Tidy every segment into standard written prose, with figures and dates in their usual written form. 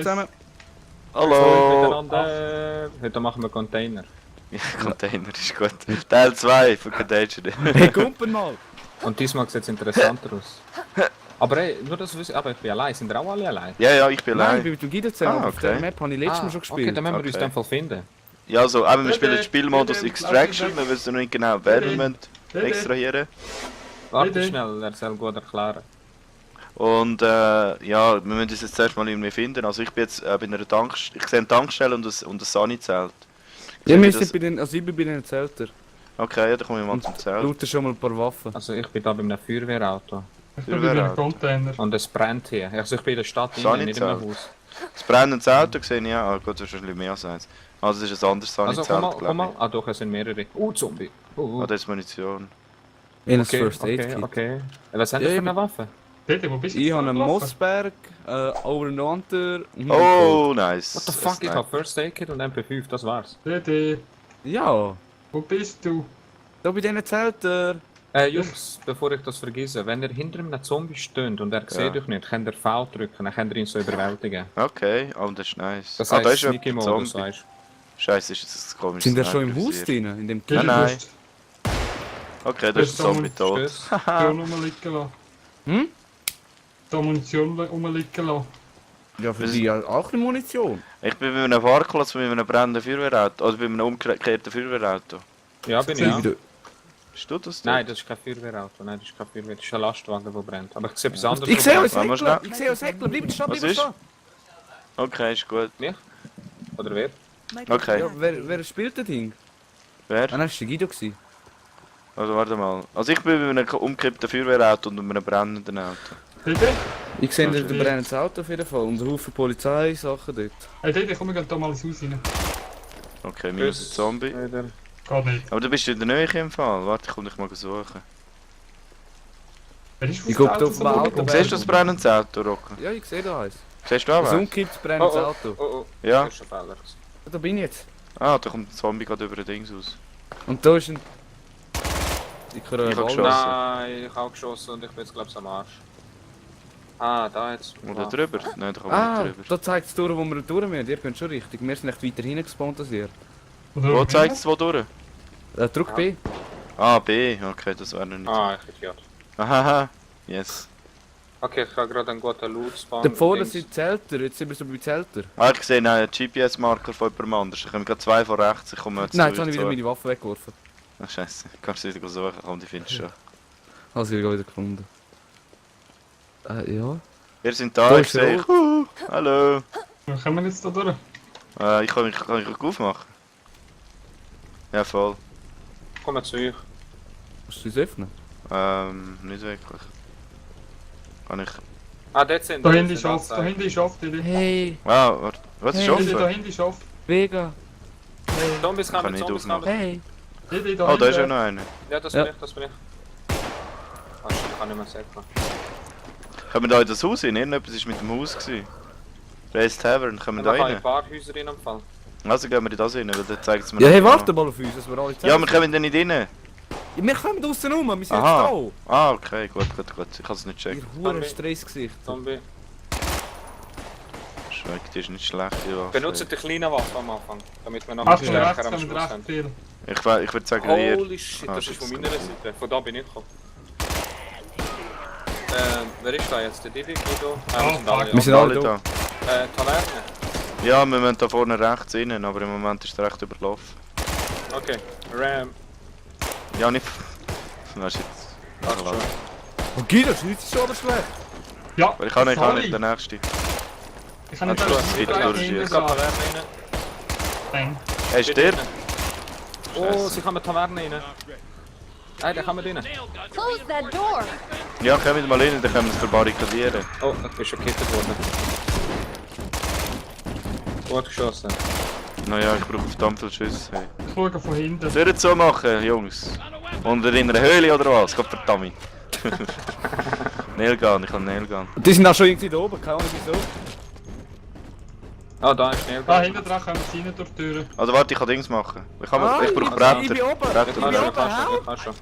zusammen. Hallo! Heute machen wir Container. Ja, Container ist gut. Teil 2 von Container. Hey, Kumpen mal! Und diesmal sieht es interessanter aus. Aber ey, nur das wissen, aber ich bin allein. Sind ihr auch alle allein? Ja, ich bin Nein, ich allein. bin mit dem Guido zusammen. Ah, Auf der okay. Map habe ich letztes Mal schon gespielt. Okay, dann müssen wir uns Okay. in dem Fall finden. Ja, also, eben, wir spielen Bitte, Spielmodus bitte, Extraction. lass Wir mich wissen noch nicht genau, wer wir müssen Bitte. extrahieren. Warte Bitte. schnell, er soll gut erklären. Und ja, wir müssen uns jetzt zuerst mal irgendwie finden. Also ich bin jetzt bei einer Tankstelle, ich sehe eine Tankstelle und ein Sani-Zelt. Ja, Seht wir ihr sind das? bei den, also ich bin bei den Zelter. Okay, ja, dann komme ich mal zum Zelt. Looten schon mal ein paar Waffen. Also ich bin da bei einem Feuerwehrauto. Ich bin wieder ein Container. Und es brennt hier. Also ich bin in der Stadt rein, nicht in einem Sanizelt. Haus. Das brennende Auto gesehen, ja. Ah gut, das ist ein bisschen mehr als eins. Also das ist ein anderes Also Sani-Zelt, komm mal. glaube Ah doch, es sind mehrere. Zombie. ich. Ah, das ist Munition. In Okay, First Aid okay, Kit. okay. Was haben Ja, wir für ich eine Waffe? Bitte, wo bist du? Ich habe einen gelaufen? Mossberg, Over Under und Oh, nice. What the Das fuck, ist ich nice. hab First Aid Kit und MP5, das war's. Bitte, Ja, wo bist du? da bei diesen Zelter. Jungs, bevor ich das vergesse, wenn ihr hinter einem Zombie steht und er sieht euch nicht, könnt ihr V drücken, dann könnt ihr ihn so überwältigen. Okay, oh, das ist nice. Das Ah, heißt da ist Sneaky ein Modus, Zombie. weißt Scheiße, ist das komisch. Sind wir schon im Haus drin? In dem Bitte, Nein, du nein. hast Okay, da ist ein Zombie Tschüss. tot. Tschüss. Munition rumliegen lassen. Hm? Da Munition rumliegen lassen. Ja, für Das- die auch eine Munition. Ich bin bei einem Fahrklatz mit einem brennenden Feuerwehrauto. Oder bei einem umgekehrten Feuerwehrauto. Ja, bin ich Sind auch. Wieder- Bist du das? Nein, das ist kein Feuerwehrauto, nein, das ist kein Feuerwehr, das ist ein Lastwagen, der brennt. Aber ich sehe etwas anderes. Ich sehe euch Wollen wir Säckler! schnell? Ich sehe euch Säckler! Bleibt stehen, Was bleibt ist? stehen! Okay, ist gut. Nicht? Oder wer? Okay. Ja, wer spielt das Ding? Wer? Ah, nein, das war der Guido. Gewesen. Also warte mal. Also ich bin bei einem umgekippten Feuerwehrauto und bei einem brennenden Auto. Bitte? Ich sehe Okay. ein brennendes Auto auf jeden Fall und einen Haufen Polizeisachen dort. Hey, Dede, komm, wir gehen da mal ins Haus rein. Okay, minus ein Zombie. Wieder. Geht nicht. Aber du bist in der Nähe im Fall. Warte, ich komm dich mal suchen. Wer ist Ich guck da auf dem Auto. rumgekommen? Siehst du das brennende Auto, Rocker? Ja, ich sehe da eins. Siehst du auch Das was? umkippt Oh, brennendes oh, Auto. oh, oh. Ja. Das ist ein Fehler. Da bin ich jetzt. Ah, da kommt ein Zombie gerade über den Dings aus. Und da ist ein... Ich kann Ich hab euch geschossen. Nein, ich habe geschossen und ich bin jetzt glaube ich am Arsch. Ah, da jetzt. Oder drüber? Nein, da kann man Ah, nicht drüber. da zeigt es durch, wo wir durch müssen. Ihr könnt schon richtig. Wir sind echt weiter hinten gespawnt als ihr. Oder Wo zeigt es wo durch? Drück B. Ah, B. Okay, das wäre noch nicht. Ah, ich Idiot. Ahaha. Yes. Okay, ich habe gerade einen guten Loot spawn. Da vorne sind Zelter. Jetzt sind wir so bei Zelter. Ah, ich sehe einen GPS-Marker von jemandem anders. Ich komme gerade zwei von rechts. Ich komme jetzt Nein, jetzt habe ich wieder meine Waffe weggeworfen. Ach, scheiße. Kannst du wieder suchen? Komm, die findest du schon. Also ich wieder gefunden. Ja. Wir sind da, Da ich ist sehe. er Hallo. Wo kommen wir jetzt da durch? Kann ich aufmachen? Ja, voll. Komm zu euch. Musst du es öffnen? Nicht wirklich. Kann ich. Ah, dort sind Da wir, hinten das ist sind offen, da Anzeigen. hinten ist offen, Dede. Hey, Ah, warte. Was ist Hey, Dede, offen? da hinten ist offen. Vega. Zombies Kann kommen, ich Zombies aufmachen. kommen. Hey. Dede, da Oh, da ist ja hinten. noch einer. Ja, das Ja. bin ich, das bin ich. Ah, shit, ich kann nicht mehr sagen. Können wir da in das Haus rein? Irgendetwas war mit dem Haus. Race Tavern, können wir Und da dann kann ich rein? ein paar Häuser in am Fall. Also gehen wir in das rein, weil dann zeigt es mir Ja, hey, noch. warte mal auf uns, dass wir alle Ja, wir kommen dann nicht rein. Ja, wir kommen draußen rum, wir sind Aha. jetzt Ah, okay, gut. Ich kann es nicht da. checken. Ihr hure Stressgesicht. Zombie. Schweig, die ist nicht schlecht, die Waffe. Benutzt die kleine Waffe am Anfang, damit wir noch Achtung, stärker rechts am kommen Schluss recht haben. viel. Ich würde sagen, hier. Holy shit, Ah, das shit, ist von das meiner kommt. Seite. Von da bin ich gekommen. Wer ist da jetzt? Der Didi, Guido? Oh, Wir sind alle. fuck. Wir sind alle da. Taverne. Ja, wir müssen da vorne rechts rein, aber im Moment ist es recht überlaufen. Okay. Ram. Ja, nicht. Das ist jetzt. Ach schon. Oh, Guido, das ist schon aber schlecht. Ja, Aber ich kann nicht, sorry. der nächste. Ich kann nicht Also, alles wieder direkt durchschießen. hinten Ich kann sagen. Taverne rein. Bang. Er ist der? Oh, Scheiße. sie kann mit Taverne rein. Nein, da kann man rein. Close that door. Ja, kommen wir mal rein, dann können wir es verbarrikadieren. Oh, ich bin schon gekittet worden. Gut geschossen. Naja, ich brauche verdammt viel Schüsse. Hey. Ich schaue von hinten. Soll ich so machen, Jungs? Unter in einer Höhle oder was? Gott verdammt. Nailgun, ich kann Nailgun. Die sind auch schon irgendwie da oben, keine Ahnung wieso. Ah, da ist schnell. Da hinten dran kommen sie rein durch die Türen. Also warte, ich kann Dings machen. Ich brauche ich Bretter. bin oben. Bretter. Ich bin oben, Ich kann schon, help! ich kann schon.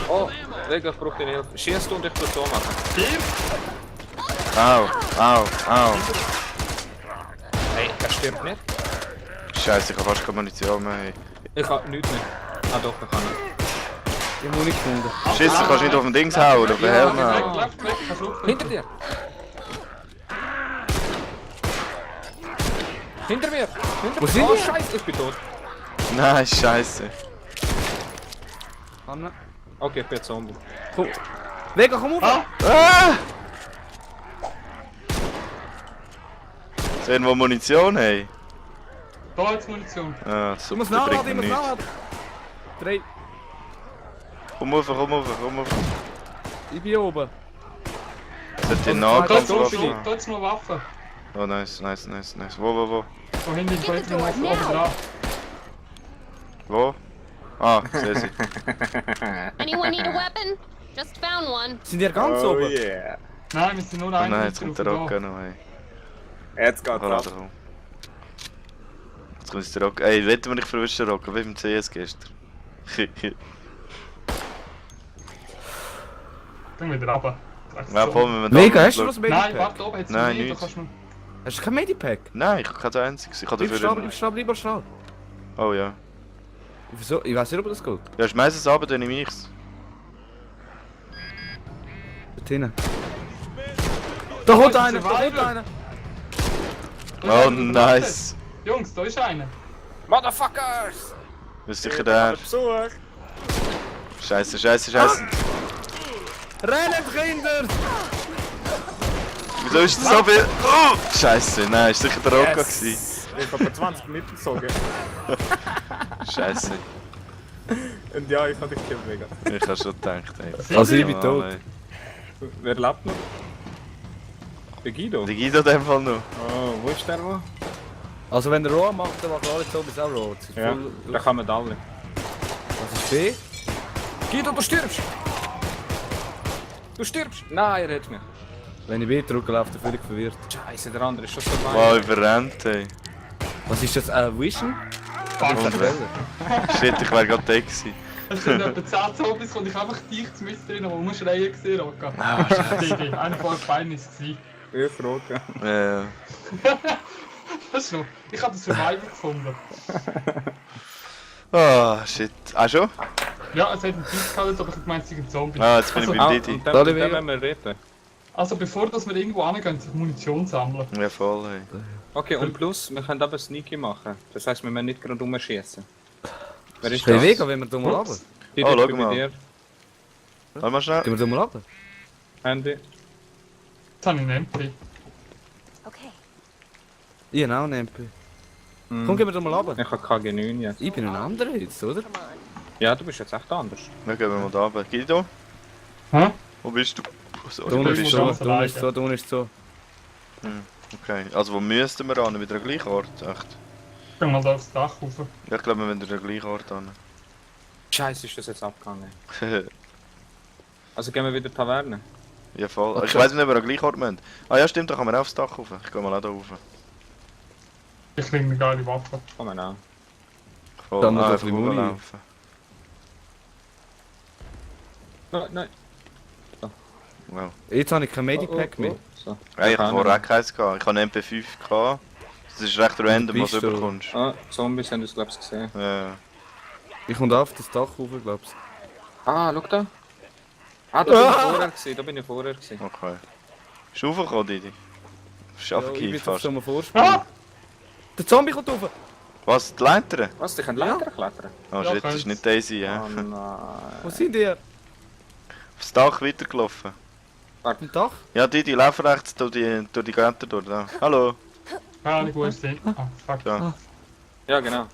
Oh, Digga, ich brauche deine Hilfe. Schießt du und ich muss so machen. Hier? Au, au, au. stirbt nicht. Scheiße, ich habe fast keine Munition mehr. Hey. Ich hab nichts mehr. Ah doch, ich kann nicht. Ich habe nicht gefunden. Scheiße, kannst du nicht auf den Dings hauen oder auf den Helm hauen. Weg, kannst du Hinter dir! Hinter mir! Hinter Wo mir! sind Oh die? Scheiße, ich bin tot. Nein, scheiße. Hanna. Okay, ich bin jetzt Zombie. Komm. Vega, komm auf! Ah! Ist irgendwo Munition, hey? Da jetzt Munition. Ah, Du super, musst das nachladen, bringt ich mir muss nichts. nachladen. 3. Komm rauf, komm rauf, komm rauf. Ich bin oben. Sollte den Da Da jetzt Nahkampf noch, machen? da jetzt noch Waffen. Oh, nice, nice, nice, nice. Wo? Da hinten in der noch oben dran. Wo? Ah, sehe sie. Anyone need a weapon? Just found one. Sind die ganz oben? yeah. Nein, wir sind nur Oh einen nein, jetzt kommt der da. Rocker noch, hey. Jetzt geht's Komm, ab. komm. Jetzt kommt der Rocker. Ey, wetten wir nicht verwischt den Rocker, wie beim CS gestern. Gehen wir wieder runter. Ja, voll, wenn wir Vega, da- hast du noch ein Nein, Medipack? warte, oben hat's Nein, nicht. Da nichts. kannst du... Hast du kein Medipack? Nein, ich habe kein einziges. Ich habe Bleib dafür... schnell, lieber schnell. Oh ja. Wieso? Ich weiß nicht, ob das geht. Ja, schmeiß es ab, dann nehme ich's. Dort hinten. Da kommt ist ein einer, da kommt Survivor. einer. Da ist Oh, einer, der wartet. nice. Jungs, da ist einer. Motherfuckers! Das ist sicher der. Besuch! Scheiße, scheiße, scheiße. Rennen, Kinder! Wieso ist das so viel? Oh, scheiße, nein, ist sicher der Rocker gewesen. Ich habe 20 Minuten gezogen. Scheiße. Und ja, ich habe dich gekillt, Vega. Ich habe schon gedacht, ey. Also ich bin tot. ey. Wer lebt noch? Der Guido? Der Guido in dem Fall noch. Oh, wo ist der wo? Also wenn der Rohr macht, dann macht alle Zombies auch Rohr. Das ist Ja, voll- da kann man alle. Was ist B? Guido, du stirbst! Du stirbst! Nein, er hat mich. Wenn ich B drücke, läuft er völlig verwirrt. Scheiße, der andere ist schon so Wow, weit. überrennt, ey. Was ist das? Vision? Und shit, ich wäre gerade da gewesen. Es sind etwa 10 Zombies und ich habe einfach dich zu Mist drin, wo du schreien gesehen, Rocker. Ah, Digi, einer von euch beiden ist es. Ich frage. Ja. Das ist noch. Ich habe den Survivor gefunden. Ah, shit. Ah, schon? Ja, es hat einen Typ gehabt, aber ich gemeint, es ist ein Zombie. Ah, jetzt bin ich Also, beim Ah, Didi. und Da dann Vega. wenn wir reden. Also bevor dass wir irgendwo hingehen, sich Munition sammeln. Ja, voll, ey. Okay, und plus, wir können aber Sneaky machen. Das heisst, wir müssen nicht gerade rumschießen. Wer ist Hey das? Vega, wenn wir da mal runter. Die Oh, dort schau bei mal. dir. Warte mal schnell. Gehen wir da mal runter? Handy. Jetzt habe ich einen MP. Okay. Ich habe auch einen MP. Komm, gehen wir da mal runter. Ich habe KG9 jetzt. Ich bin ein anderer jetzt, oder? Come on. Ja, du bist jetzt echt anders. Dann gehen wir mal da runter. Guido, Hä? wo bist du? Da Sorry, wo unten bin ist bist so, du? ganz da unten ist so, da unten ist so. Okay, also wo müssten wir an? Wieder am gleichen Ort? Echt? Ich gehe mal da aufs Dach rauf. Ja, ich glaube, wir müssen wieder am gleichen Ort an. Scheiße, ist das jetzt abgegangen. Also gehen wir wieder Taverne. Ja, voll. Okay. Ich weiß nicht, ob wir am gleichen Ort müssen. Ah ja, stimmt, da kann man auch aufs Dach rauf. Ich gehe mal auch da rauf. Ich kriege eine geile Waffe. Komm mal an. Voll, Da muss einfach ein bisschen Muni. rumlaufen. Nein. Wow. Jetzt habe ich kein Medipack mehr. So. Hey, ich Kann habe vorher auch keins gehabt. Ich habe einen MP5 gehabt. Das ist recht random, was du Pistole. bekommst. Ah, Zombies haben das glaube ich gesehen. Ja. Ich komme da auf das Dach rauf, glaubst Ah, schau da. Ah, da bin ich vorher gewesen, da bin ich vorher gewesen. Okay. Bist du raufgekommen, Didi? du? Schaff Ich ich bin fast. so mal vorspielen. Ah! Der Zombie kommt rauf! Was? Die Leiter? Was, die können Leiter klettern? Oh Ja, shit, das kann's. ist nicht Daisy, ja. Oh nein. Wo sind die? Aufs Dach weitergelaufen. Am Dach? Ja, Didi, lauf rechts durch die Gitter durch. Da. Hallo. Ja, nicht gut sehen. Ah, fuck. Ja. Ja, genau.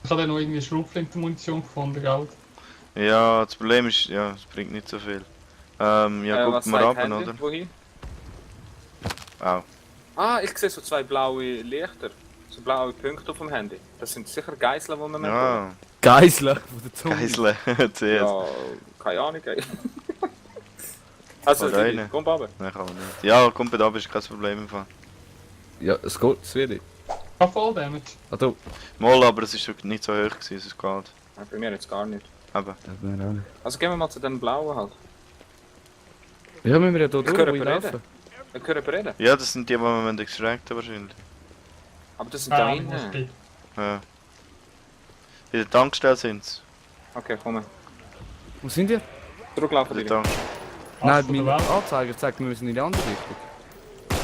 Ich habe dann noch irgendwie Schrotflintenmunition gefunden, gell? Ja, das Problem ist, ja, es bringt nicht so viel. Ja, guck was mal sagt runter, Handy? oder? Wohin? Au. Ah, ich sehe so zwei blaue Lichter. So blaue Punkte auf dem Handy. Das sind sicher Geiseln, die wir Ja, Geisler von der Zombie. Geisle. CS. Ja, keine Ahnung. Ey. Also, Oder Didi, eine. komm runter. Nein, kann man nicht. Ja, komm bei da, ist kein Problem im Fall. Ja, es geht, es wird. Ich habe voll Damage. Ah, da. Mal, aber es ist nicht so hoch gewesen, es ist kalt. Ja, bei mir jetzt gar nicht. Aber. Also gehen wir mal zu den blauen halt. Ja, müssen wir ja da Ich durch, höre wo ich reden. laufe. Wir können reden. Ja, das sind die, die man extracten wahrscheinlich. Aber das sind da Wo ich innen. bin. Ja. Bei der Tankstelle sind sie. Okay, komm. Wo sind wir? Zurücklaufen Bei dir. der Nein, Ast von der mein Welt. Anzeiger zeigt, wir müssen in die andere Richtung.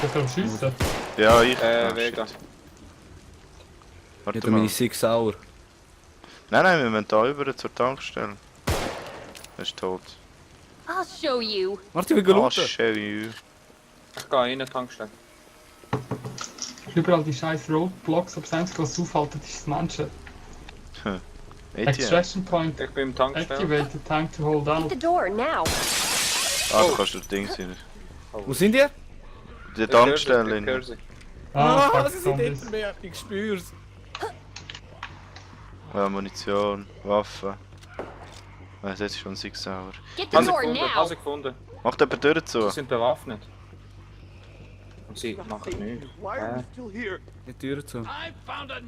Ich kann schiessen. Ja, ich. Vega. Ich Warte habe mal. meine 6 Hour. Nein, wir müssen da über zur Tankstelle. Er ist tot. I'll show you. Warte, wir gehen Oh, looten. show you. Ich gehe in den Tankstelle. Überall die scheiß Roadblocks, aber das Einzige, was aufhaltet, ist das Menschen. Etienne. Extraction Point Ich bin im Tankstelle. activated, time to hold Hit out. the door now. Ah, du kannst das Ding sein. Wo sind ihr? Die Tankstelle. Ich höre sie. fuck, sie sind Zombies. hinter mir. Ich spür's. Ja, Munition, Waffen. Das ist schon 6 Hour. Get the Habe door ich gefunden, now. habe ich gefunden. Macht jemand die Tür zu? Sie sind bewaffnet. Und sie machen nichts. Die Tür zu. I found a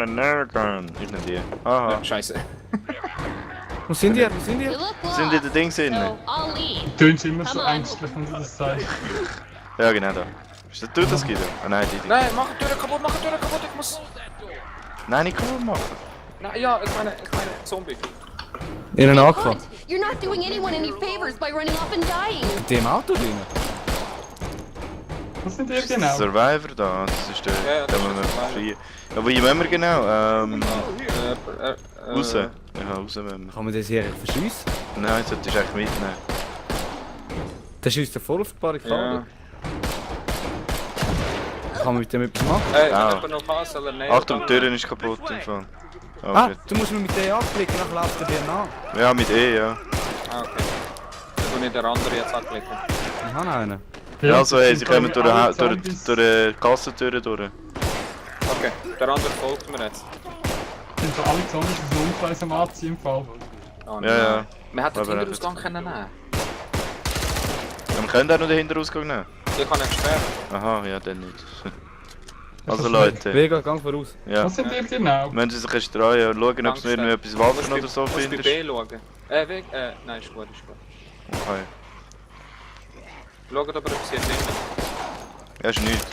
nail gun. Ich nicht die. Aha. Ja, scheiße. Wo sind ihr? Wo sind You ihr? look Sind die lost. den Dings So drin? I'll leave. Tönt immer so Come on. ängstlich, wenn du das sagst. Ja, genau da. Ist das du das Guido? Ah nein, die. Nein, mach die Tür kaputt, mach die Tür kaputt, ich muss... Nein, ich kann nicht machen. Nein, ja, ich meine Zombie. In einen AK. Hunt, you're not doing anyone any favors by running off and dying. In dem Auto drin. Was sind ihr genau? Survivor da, das ist der, Ja, das den ist wir Survivor. befreien. Ja, wo wollen wir genau? Raus. Äh, Ja, raus wollen wir. Kann man das hier eigentlich verschiessen? Nein, das solltest du eigentlich mitnehmen. Das schießt ja voll auf die Barrikade. ja. Kann man mit dem etwas machen? Wenn Ah. jemand noch kann, soll er nehmen. Achtung, die Tür ist kaputt im Fall. Oh, Ah, gut. du musst mir mit der anklicken, dann läuft er dir nach. Ja, mit E, ja. Ah, okay. Dann tue ich den anderen jetzt anklicken. Ich habe einen. Ja, also, hey, sie das sind kommen durch alle die Zombies. durch die Kassentür durch. Okay, der andere folgt mir jetzt. Sind so alle Zombies aus dem Umkreis am Anziehen im Fall. Oh, Ja, ja. Wir hätten den Aber Hinterausgang können nehmen. Ja, wir können auch noch den Hinterausgang nehmen. Ich kann ihn sperren. Aha, ja, dann nicht. Also Leute, Vega, gang voraus. ja. Was sind ihr genau? Müssen Sie sich ein streuen und schauen, ob Sie irgendwie etwas Waffen oder so Musst bei finden. B schauen. Weg, nein, ist gut, ist gut. Okay. Schaut aber, ob sie jetzt finden. Ja, ist nichts.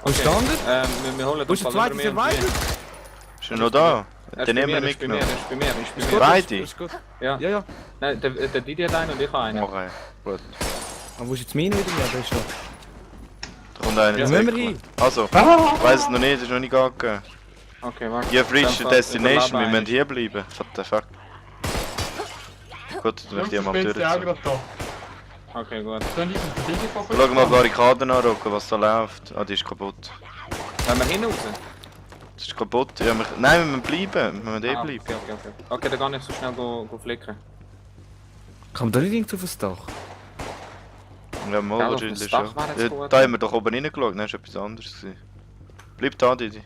Verstanden? Wir holen Wo ist der Fall zweite immer mehr. Survivor? Ist er noch da? Er Den ist nehmen wir bei mir, er ist bei mir, mitgenommen. er ist bei mir, er ist bei Gut, mir. Beide? Ist gut. Ja. Ja, ja. Nein, der Didi hat einen und ich habe einen. Okay, gut. Aber wo ist jetzt meine wieder? Ja, der ist da. Da kommt einer Ja, ins wollen wir Eck. hin? Also, Ah! ich weiss es noch nicht, ist noch nicht angegeben. Okay, warte. You've reached the Dann destination, wir überleben müssen hier bleiben. What the fuck? Gut, dann möchte ich Ich mal bin durch. jetzt auch gerade da. Okay, gut. Soll ich mit der Digi vorbei? Schau mal die Barrikaden angucken, was da läuft. Ah, die ist kaputt. Wollen wir hinaus? Das ist kaputt. Ja, nein, wir müssen bleiben. Wir müssen eh Ah, bleiben. okay. Okay, dann kann ich so schnell go flicken. Kann man da nicht irgendwie auf das Dach? Ja, mal Ja, auf wahrscheinlich das schon. Dach wäre jetzt Ja, gut. da haben wir doch oben reingeschaut, nein, ist etwas anderes gewesen. Bleib da, Didi.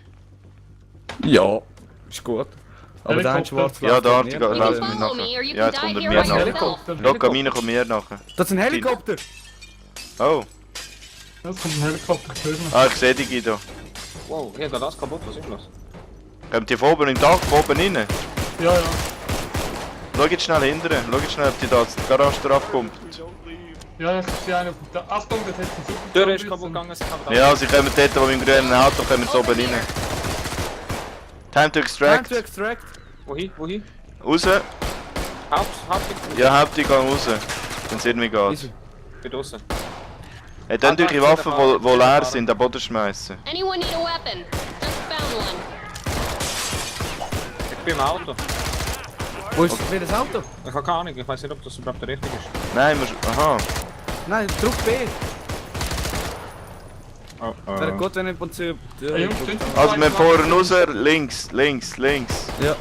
Ja. Ist gut. Aber der hat Helikopter. schwarz Ja, da, läuft die nicht. geht You can läuft mir follow me, or nachher. you Ja, can jetzt die kommt er here mir by nachher. yourself. Schau, Amina kommt mir nachher. Das ist ein Helikopter! Oh, Es kommt ein Helikopter für mich. ah, ich sehe dich, Guido. Wow, hier geht das kaputt, was ist los? Kommt die von oben im Dach, von oben rein? Ja, ja. Schau jetzt schnell hinterher. Schau jetzt schnell, ob die da aus der Garage drauf kommt. Ja, ich sehe einen auf der... Achtung, das hat einen super Die Tür ist Zombies kaputt und- gegangen, sie kann da. Ja, sie kommen dort, wo mit dem grünen Auto kommen sie oben rein. Time to Time extract. to extract! Wohin? Wohin? Raus. Hauptding? Ja, Haupteingang raus. Wenn es irgendwie geht. Easy. Bin draußen. Hey, dann durch die Waffen, die leer sind, an den Boden schmeißen. Anyone need a weapon? Just found one. Ich bin im Auto. Wo ist das Auto? Ich habe keine Ahnung, ich weiß nicht, ob das überhaupt der richtige ist. Nein, aha. Nein, drück B. Oh, Wäre gut, wenn im Prinzip... Hey, Jungs, stimmt. Also wir fahren raus, links, links, links. Ja.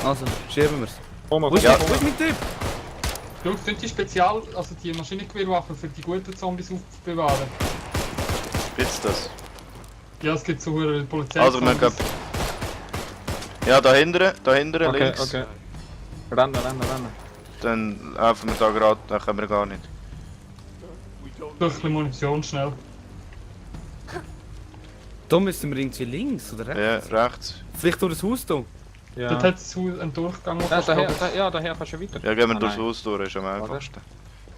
Also, schieben wir's. Oh mein Wo ist, Gott. wo ist mein Typ? Jungs, sind die Spezial... Also die Maschinengewehrwaffen für die guten Zombies aufzubewahren? Spitzt das. Ja, es gibt so eine Polizei... Also wir gehen... Ja, da hinten, Okay, links. okay. Rennen. Dann laufen wir da gerade, dann können wir gar nicht. Durch ein bisschen Munition schnell. Da müssen wir irgendwie links, oder rechts? Ja, rechts. Vielleicht durch das Haus hier. Ja. Dort hat es einen Durchgang. Ja, daher kannst du weiter. Ja, gehen wir Ah, durchs nein. Haus durch, ist am einfachsten.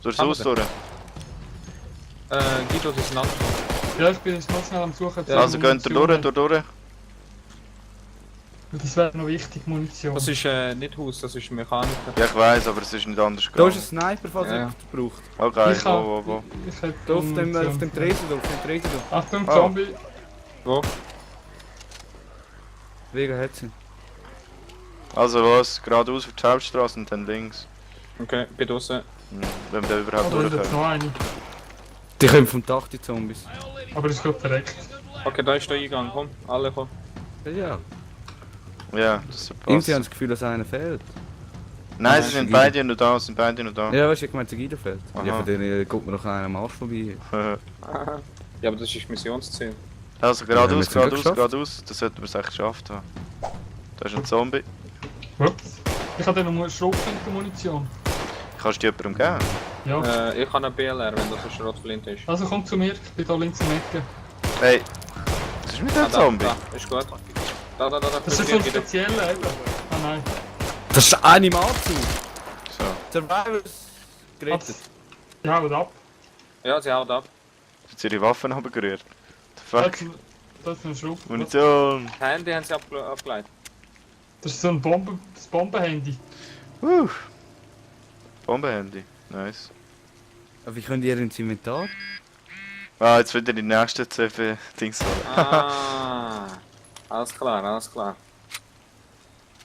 Durchs Haben Haus wir durch. Guido, das ist ein anderes. Ja, ich bin jetzt noch schnell am Suchen. Also geht ihr durch. Das wäre noch wichtig, Munition. Das ist nicht Haus, das ist Mechaniker. Ja, ich weiss, aber es ist nicht anders Da gegangen. ist ein Sniper, falls Ja. jemand braucht. Okay, Ich hab- wo? Ich hätte Da auf dem Munition. Tresen da, auf dem Tresen da. Achtung, Oh. Zombie. Wo? Wegen hat sie. Also was? Geradeaus für die Hauptstraße und dann links. Okay, bin draußen. Wenn wir da überhaupt Oder jetzt durchkommen. noch eine. Die kommen vom Dach, die Zombies. Aber ist gerade verreckt. Okay, da ist der Eingang, komm, alle komm. Ja. Ja, das ist Irgendwie habe ich passt. das Gefühl, dass einer fehlt. Nein, sie Nein, sind beide noch da, sind beide noch da. Ja, weißt du, ich meinte, der Guido fehlt. Aha. Ja, von denen guckt mir doch einer am Arsch vorbei. Ja, aber das ist Missionsziel. Also Ja, haben wir geradeaus, zum Glück geradeaus, geschafft. geradeaus. Das sollten wir es echt geschafft haben. Da ist ein Zombie. Ups. Ich habe dann noch Schrotflinten-Munition. Kannst du jemandem geben? Ja. Ich habe eine BLR, wenn das eine Schrotflint ist. Also komm zu mir, ich bin da links im Ecke. Hey! Was ist mit dem Zombie? Da, ist gut. Da. Das ist so ein spezieller eben. Ah nein. Das ist ein Animalzug! So. Survivors gerettet. Ja, haut ab. Ja, sie haut ab. Jetzt ihre Waffen abgerührt. The fuck? Das ist ein Schraub. Munition! Das Handy haben sie abgeleitet. Das ist so ein das Bombenhandy. Bombenhandy. Nice. Aber wie könnt ihr ins Inventar? Ah, jetzt wieder die nächste CV-Dings holen. Ah, alles klar, alles klar.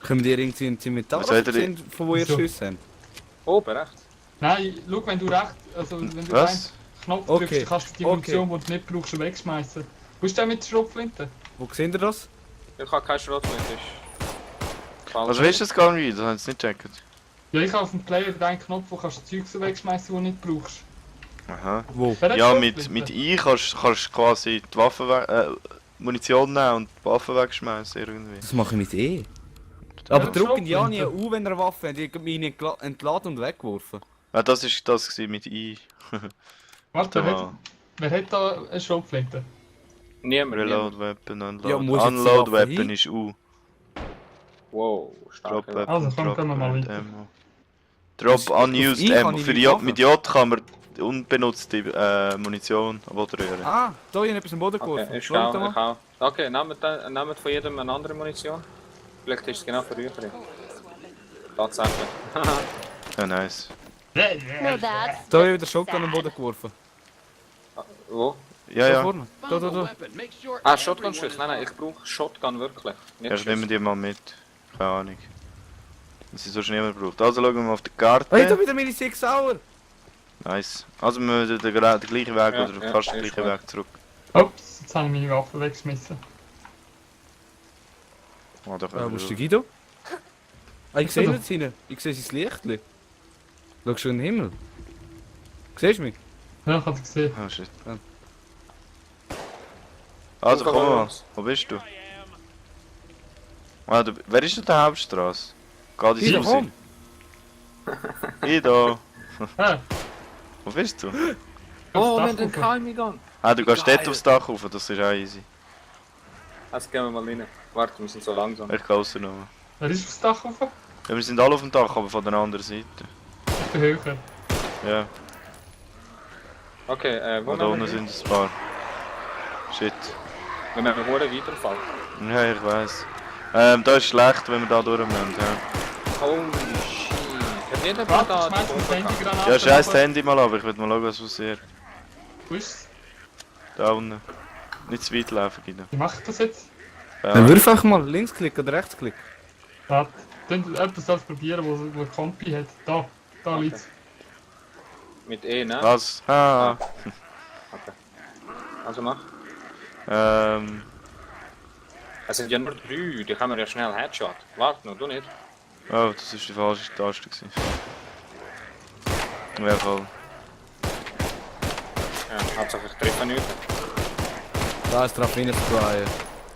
Können wir irgendwie ins Inventar? Was wollt ihr- sehen, von wo ihr So. Schüsse habt? Oben rechts. Nein, schau, wenn du wenn du Was? einen Knopf Okay, drückst, kannst du die Munition, die du nicht brauchst, schon wegschmeißen. Wo ist der mit der Schrotflinte? Wo seht ihr das? Ich habe keine Schrotflint. Ist falsch. Was willst du das gar nicht? Das haben sie nicht gecheckt. Ja, ich habe auf dem Player den Knopf, wo kannst du Zeug so wegschmeißen, die du nicht brauchst. Aha. Wo? Wer hat Ja, Schrotflinte? mit I kannst du quasi die Waffen Munition nehmen und die Waffen wegschmeißen irgendwie. Das mache ich mit E. Wer Aber hat drücken ja Schrotflinte? nie U, wenn er eine Waffe hat. Ich habe meine entladen und weggeworfen. Ah, das ist das gewesen mit I. Warte, Da wer hat da eine Schrotflinte? Niemand. Reload Weapon, Unload. Ja, muss jetzt die Unload Waffe Weapon hin? ist U. Wow, Drop stark. Weapon, Also, komm, Drop gehen wir mal and weiter. Ammo. Drop Das- auf unused I kann Ammo. ich Für nicht J, machen. mit J kann man unbenutzte Munition rühren. Ah, da habe ich etwas am Boden geworfen. Okay, ich Schau schau, mal. ich schau. Okay, nehmt von jedem eine andere Munition. Vielleicht ist es genau für euch. Tatsächlich. Ja, nice. No, that's Da habe ich wieder Shotgun am Boden geworfen. Wo? Ja, Da ja. vorne. Da. Ah, Shotgun-Schuss. Nein, ich brauche Shotgun wirklich. Nicht Ja, Schuss. nehmen die mal mit. Keine Ahnung. Wenn sie sonst niemand braucht. Also schauen wir mal auf die Karte. Hey, da wieder meine 6 Hour! Nice. Also wir müssen den gleichen Weg Ja, oder ja, fast den ist gleichen gut. Weg zurück. Ups, jetzt habe ich meine Waffe weggeschmissen. Oh, da Wo können ist der wir Guido? Ah, ich sehe nicht rein. Ich sehe sein Licht. Schau schon in den Himmel. Siehst du mich? Ja, ich habe gesehen. Oh shit. Ja. Also Komm, komm komm, mal. los. Wo bist du? Ah, wer ist denn der Hauptstraße? Geht Guido, ins komm! Ich da. Hä? Wo bist du? Oh, Aufs wir Dach haben rauf. den KMI gegangen. Ah, du gehst Geil. dort aufs Dach rauf, das ist auch easy. Jetzt gehen wir mal rein. Warte, wir sind so langsam. Ich gehe rausgenommen. Wer ist aufs Dach rauf? Ja, wir sind alle auf dem Dach, aber von der anderen Seite. Ich bin höher. Ja, Okay, wo da unten nehmen wir? sind ein paar. Shit. Wir nehmen einen weiterfallen. Ja, ich weiß. Da ist schlecht, wenn wir da durch müssen. Ja, Holy shit. Hat nicht jemand Warte, da ich schmeiß die mein Bombe gehabt? Handygranaten. ja scheiß das runter. Handy mal ab, ich will mal schauen, was passiert. Wo ist Da unten. Nicht zu weit laufen, Guido. Wie mache ich das jetzt? Dann Ja. wirf einfach mal Linksklick oder Rechtsklick. Warte, dann etwas soll probieren, wo ein Kompi hat. Da liegt's. Mit E, ne? Was? Ha. Also mach. Es sind ja nur 3, die haben wir ja schnell Headshot. Warte noch, du nicht. Oh, das ist die falsche Taste gewesen. Ja, voll. Ja, Hauptsache ich treffe nicht. Da ist drauf reinzusprayen.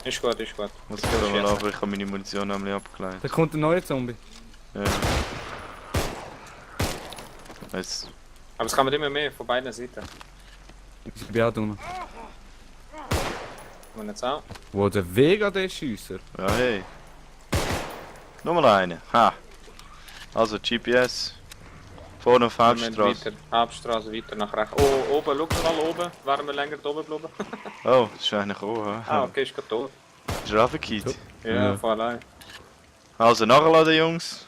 Ist gut, ist gut. Muss ich mal ab, ich habe meine Munition nämlich abgeleitet. Da kommt ein neuer Zombie. Ja. Jetzt. Aber es kommen immer mehr von beiden Seiten. Ich bin auch drinnen. Und jetzt auch. Wo der Weg an den Schiesser? Ja, hey. Nochmal eine. Ha. Also GPS. Vorne auf Wir müssen Hauptstraße. weiter, Hauptstraße weiter nach rechts. Oh, oben, schau mal oben. Wären wir länger da oben bleiben? Oh, das ist eigentlich auch. Ah, okay, ist gerade tot. Ist er runtergefallen? Ja, Ja. von allein. Also nachladen, Jungs.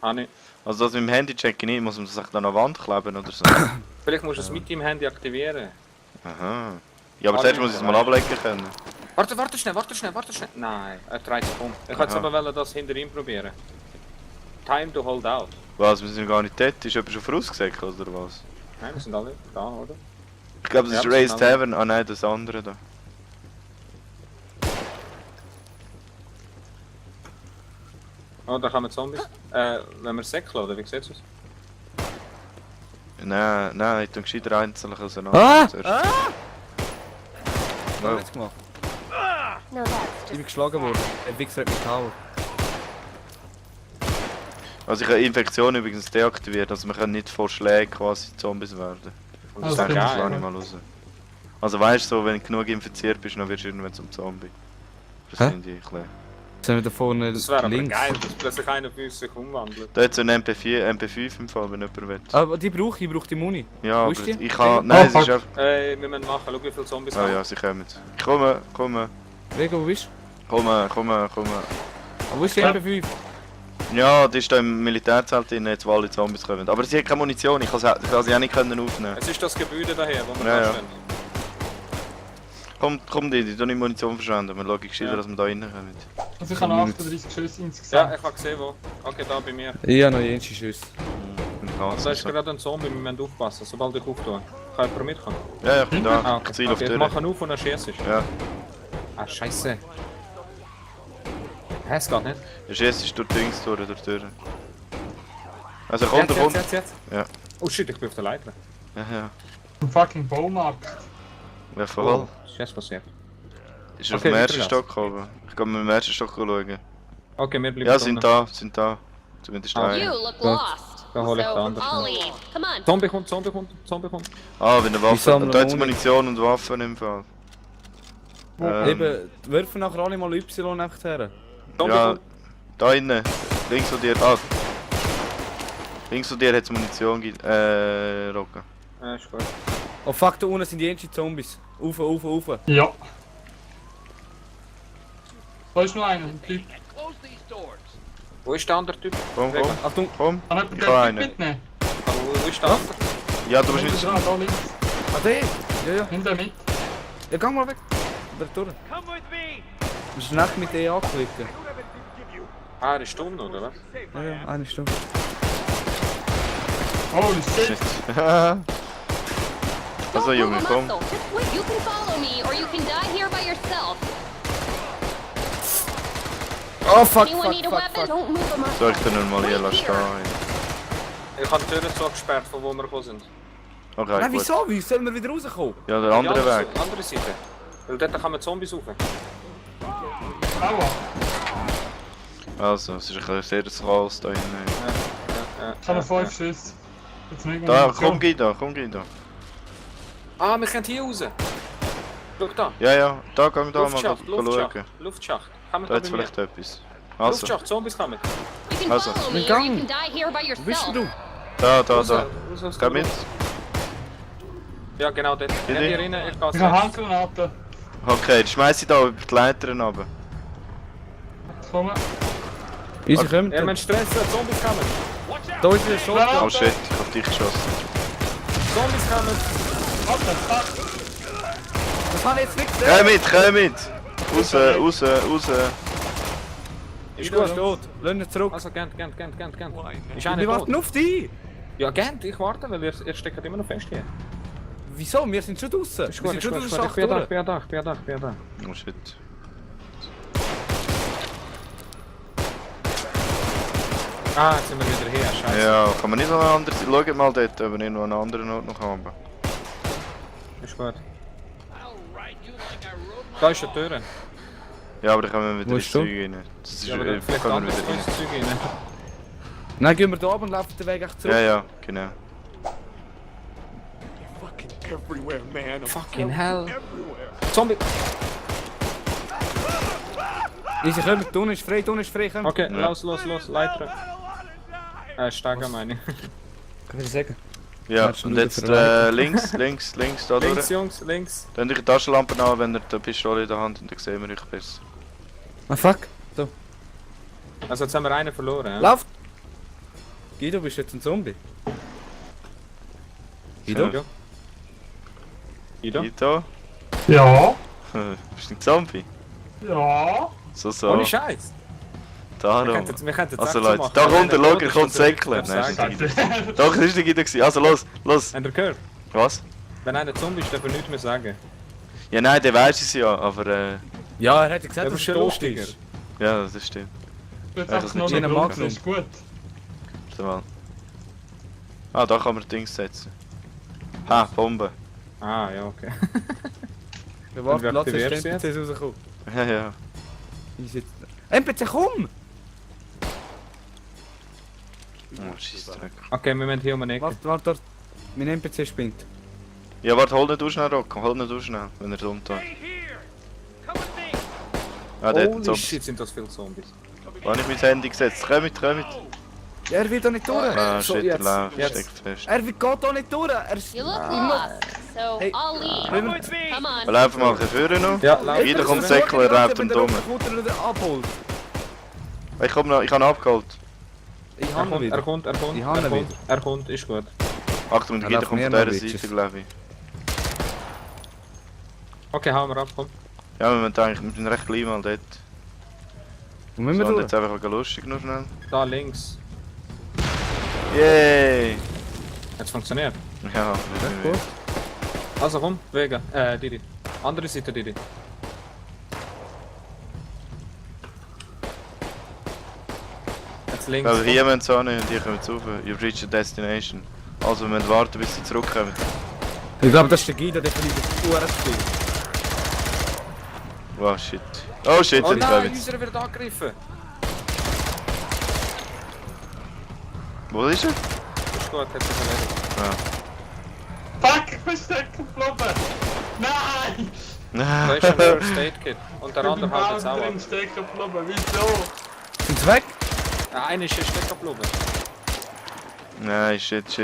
Hanni. Also das mit dem Handy check ich nicht, muss man das echt an der Wand kleben oder so? Vielleicht musst du es mit deinem Handy aktivieren. Aha. Ja, aber zuerst muss ich es mal ablegen können. Warte schnell. Nein, er dreht sich um. Ich wollte Aha. aber wollen, das hinter ihm probieren. Time to hold out. Was, wir sind gar nicht dort? Ist jemand schon vorausgesagt oder was? Nein, wir sind alle da, oder? Ich glaube, das Ja, ist Ray's das ist Tavern. Ah nein, das andere da. Oh, da kommen Zombies. Wenn wir säckeln, oder wie sieht's aus? Nein, ich tue gescheiter einzeln auseinander. Ah! Zuerst. Was Oh. hab ich jetzt gemacht? No, that's Ich bin just geschlagen worden. Der Wichser hat mich gehauen. Also ich habe Infektion übrigens deaktiviert, also wir können nicht vor Schlägen quasi Zombies werden. Und Das das Also, ist denke ich geil. gar nicht mal raus. Also weißt du, so, wenn du genug infiziert bist, dann wirst du irgendwann zum Zombie. Das Hä? finde ich ein bisschen. Jetzt haben wir da vorne Das wäre aber links. geil, dass plötzlich einer von uns sich umwandelt. Da hat so ein MP5 im Fall, wenn jemand will. Aber die brauche ich, brauche die Muni. Ja, Wo aber ist die? ich kann... Nein, es ist einfach... Wir müssen machen, schau wie viele Zombies Ah ja, sie kommen. Ich komme. Rego, wo bist Komme. du? Wo ist die MP5? Ja, die ist da im Militärzelt drin, jetzt wo alle Zombies kommen. Aber sie hat keine Munition, ich kann sie auch nicht aufnehmen. Es ist das Gebäude daher, wo wir Ja, da ja. stehen. Komm, die tun nicht Munition verschwenden. Wir schauen gescheiter, Ja. dass wir da reinkommen. Also ich habe noch 38 Schüsse insgesamt. Ja, ich habe gesehen, wo. Okay, da bei mir. Ich habe noch jenste Schüsse. Da ist gerade ein Zombie, wir müssen aufpassen, sobald ich auftue. Kann jemand mitkommen? Ja, ich bin da. Ah, okay. Ziel auf Okay, die ich Tür. mache auf und dann schießt Ja, Ah, scheiße. Hä, es geht nicht. der Schiss ist durch die Dings durch die Tür. Also kommt, er kommt. Jetzt. Ja. Oh shit, ich bin auf der Leiter. Ja. Ein fucking Baumarkt. Ja, voll. ist jetzt passiert. Ist auf Okay, dem ersten weitergehen. Stock oben. Ich kann mit dem ersten Stock schauen. Okay, wir bleiben Ja, unten. sind da. Zumindest Ah. einer. You look Ja. lost. Da hol ich So, den anderen. I'll lead. Come on. Zombie kommt. Ah, wenn der Waffe. sammle Und da hat Muni. Munition und Waffen im Fall. Eben, werfen nachher alle mal Y einfach her. Zombie Ja, kommt. da innen. Links von dir. Ah. Links von dir hat es Munition. Rocken. Ist gut. Oh fuck, da unten sind die jenste Zombies. Auf. Ja. Da ist noch einer, ein Typ. Wo ist der andere Typ? Komm. Achtung, Komm. Kann jemand Ich den habe Typ einen. mitnehmen? Wo ist der andere? Ja, du bist Hinter nicht. dran, da links. ah der! Ja. Nimm den mit. Ja, gang mal weg. Da durch. Du musst nicht mit E anklicken. Ah, er ist stumm, oder was? Ja, eine Stunde. Holy shit. Also Don't Junge, move a komm. muscle. Just wait. You can follow me, or you can die here by yourself. Oh fuck, Anyone need a weapon? Don't move a muscle. Soll ich den mal hier lassen stehen? Ich habe die Türen zugesperrt, von wo wir gekommen sind. Okay, Nein, gut. wieso? Wie sollen wir wieder rauskommen? Ja, der andere Die Weg. Andere Seite. Weil dort kommen Zombies rauf. Aua. Also, es ist ein sehr Chaos da innen. Ich habe noch 5 Schüsse. Jetzt nicht mehr Da, Munition. komm, geh da. Ah, wir können hier raus. Schau da. Ja, da gehen wir da mal Luftschacht, schauen. Luftschacht. Kann man Da da hat bei mir? vielleicht etwas. Also, Luftschacht, Zombies kommen. You can Also. follow me, Mit or you Gang. can die here by Wo bist yourself. du? da. Raus aus Geh der mit. Luft. Ja, genau dort. Bitte? Handy rein, ich gehe Ich habe selbst. Handgranaten. Okay, dann schmeiß ich da über die Leitern runter. Komm. Easy, kommt. Er muss stressen, Zombies kommen. Da ist der Shotgun. Oh shit, ich hab dich geschossen. Zombies kommen. Warte, fuck. Das habe ich jetzt nicht Komm mit! Raus. Ist gut, tot. Lass ihn zurück. Also, Gent. Ist Wir einer tot? warten auf dich. Ja, Gent, ich warte, weil ihr steckt immer noch fest hier. Wieso? Wir sind schon draußen. Ist Wir gut, sind schon ist durch gut. den Ich Schacht bin da, durch. ich bin da. Oh shit. Ah, jetzt sind wir wieder hier, scheiße. Ja, kann man nicht noch einen anderen... Schaut mal dort, ob wir nicht noch einen anderen Ort noch haben. Ist gut. Da ist eine Tür. Ja, aber dann kommen wir wieder Wo ins ist du? Zeug rein. Das ist Ja, aber dann vielleicht kommen wir anders wieder rein. ins Zeug rein. Nein, gehen wir da oben und laufen den Weg echt zurück. Ja, genau. Fucking hell. Zombie. Easy, kommt. Unten ist frei, kommt. Okay, Ja. los, Leiter. Steiger meine ich. Kann ich sagen? Ja, Willst du und nur jetzt verleiten? links, da Links, durch. Jungs, links. Dann die Taschenlampe an, wenn ihr die Pistole in der Hand habt, und dann sehen wir euch besser. Ah fuck. Also jetzt haben wir einen verloren. Ja? Lauf! Guido, bist du jetzt ein Zombie? Guido? Guido? Guido? Guido? Ja. Bist du ein Zombie? Ja. So. Ohne Scheiß. Darum. Wir könnten jetzt Also echt so Leute, machen. da Wenn kommt der einer Logger, tot ist, kommt dass er säckeln. darf Nein, ist sagen. nicht der Guido. Doch, das ist der Guido gewesen. Also los. Habt ihr gehört? Was? Wenn einer Zombie ist, darf er nichts mehr sagen. Ja nein, der weiß es ja, aber Ja, er hat ja gesagt, Aber dass schon er tot lustiger. ist. ja, das stimmt. Jetzt Ja, einfach das noch ist eine ein Brücke, Magnum. ist gut. Warte mal. Ah, da kann man Dings setzen. Ha, Bombe. Ah, ja, okay. Ja, warte, wer lass aktiviert erst sie jetzt? NPCs rauskommen. Ja, ja. Ich sitze- NPC, komm! Oh, Scheissdreck. Okay, wir müssen hier um eine Ecke. Warte, dort. Mein NPC spinnt. Ja, warte, hol nicht du schnell, Rocco. Hol nicht du schnell, wenn er dumm tut. Ah, der hat einen Holy Zombie. shit, sind das viele Zombies. Wo habe ich mein Handy gesetzt? Kommt. Ja, er will doch nicht durch! Ah, So, shit, jetzt. der läuft, Jetzt. steckt fest. Er will geht doch nicht durch! Er ist... You look lost, so Hey. I'll leave. Come Wir on. laufen mal ein bisschen vorne noch. Ja, lauf. Jeder kommt Ich Säckler, er raubt wenn und der dumm. Computer wieder abholt. Ich komm noch, ich habe ihn abgeholt. Ich Er habe ihn kommt, wieder. er kommt, er kommt, Die Hand er kommt, er kommt, ist gut. Achtung, Ja, jeder lauf kommt mehr von noch, dieser Bitches. Seite, glaube ich. Okay, hauen wir ab, komm. Ja, wir müssen eigentlich, wir sind recht klein mal dort. Wo müssen So, wir und durch? jetzt einfach mal lustig noch schnell. Da links. Yay! Jetzt funktioniert. Ja, Gut. Also komm, Wege. Didi. Andere Seite, Didi. Jetzt links. Also hier müssen sie hin und hier kommen sie rauf. You've reached your destination. Also wir müssen warten, bis sie zurückkommen. Ich glaube, das ist der Guido, der verliert das URS-Spiel. Wow, shit. Oh shit, Oh sie nein, kommen. unserer wird angegriffen. Wo ist er? Ist gut, hat sich erledigt. Fuck, ich bin stecken geblieben. Nein! Da ist ein First Aid Kit. Und der andere hält jetzt auch drin an. stecken geblieben. Wieso? Sind sie weg? Einer ist jetzt stecken geblieben. Nein, shit. Einer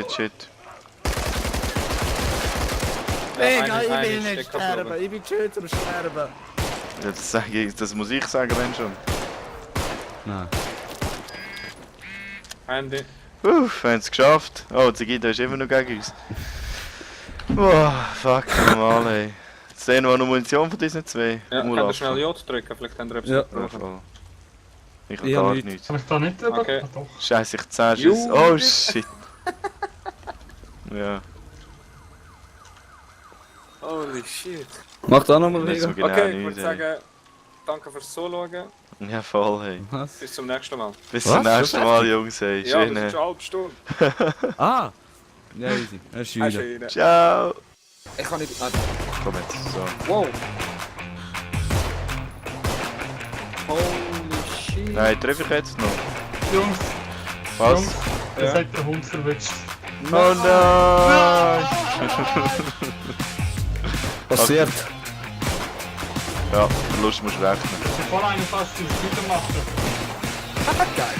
ist stecken geblieben. Ich bin schön zum Sterben. Ja, das muss ich sagen, wenn schon. Nein. Handy. Wir haben es geschafft. Oh, der Guido ist immer noch gegen uns. Boah, fuck, normal, ey. Jetzt sehen wir noch Munition von diesen zwei. Ja, könnt ihr Umlaufen. schnell J drücken, vielleicht habt ihr etwas Ja. Ja, gebraucht. voll. Ich Ich habe hab gar nichts. nichts. Kann ich da nicht drüber? Okay. Ah, doch. Scheiße, ich 10 Schuss. Oh shit. Ja, Holy shit. Mach da nochmal nicht so wieder. genau Okay, ich nicht, würde sagen, danke fürs Zuschauen. Ja, voll, hey. Was? Bis zum nächsten Mal. Bis Was? zum nächsten So Mal, Jungs, hey. Ja, Schön, das ist hey. eine halbe Stunde. Ah! Ja, easy. Er ist wieder. Schön. Ciao. Ich kann nicht... Ah, Komm jetzt, so. wow. Holy shit. Nein, treffe ich jetzt noch. Jungs, Was? Jungs, das hat der Hund verwischt. Oh nein! Passiert. Ja, Verlust musst du rechnen. Ich habe vorhin einen fast ins Video machen. Geil.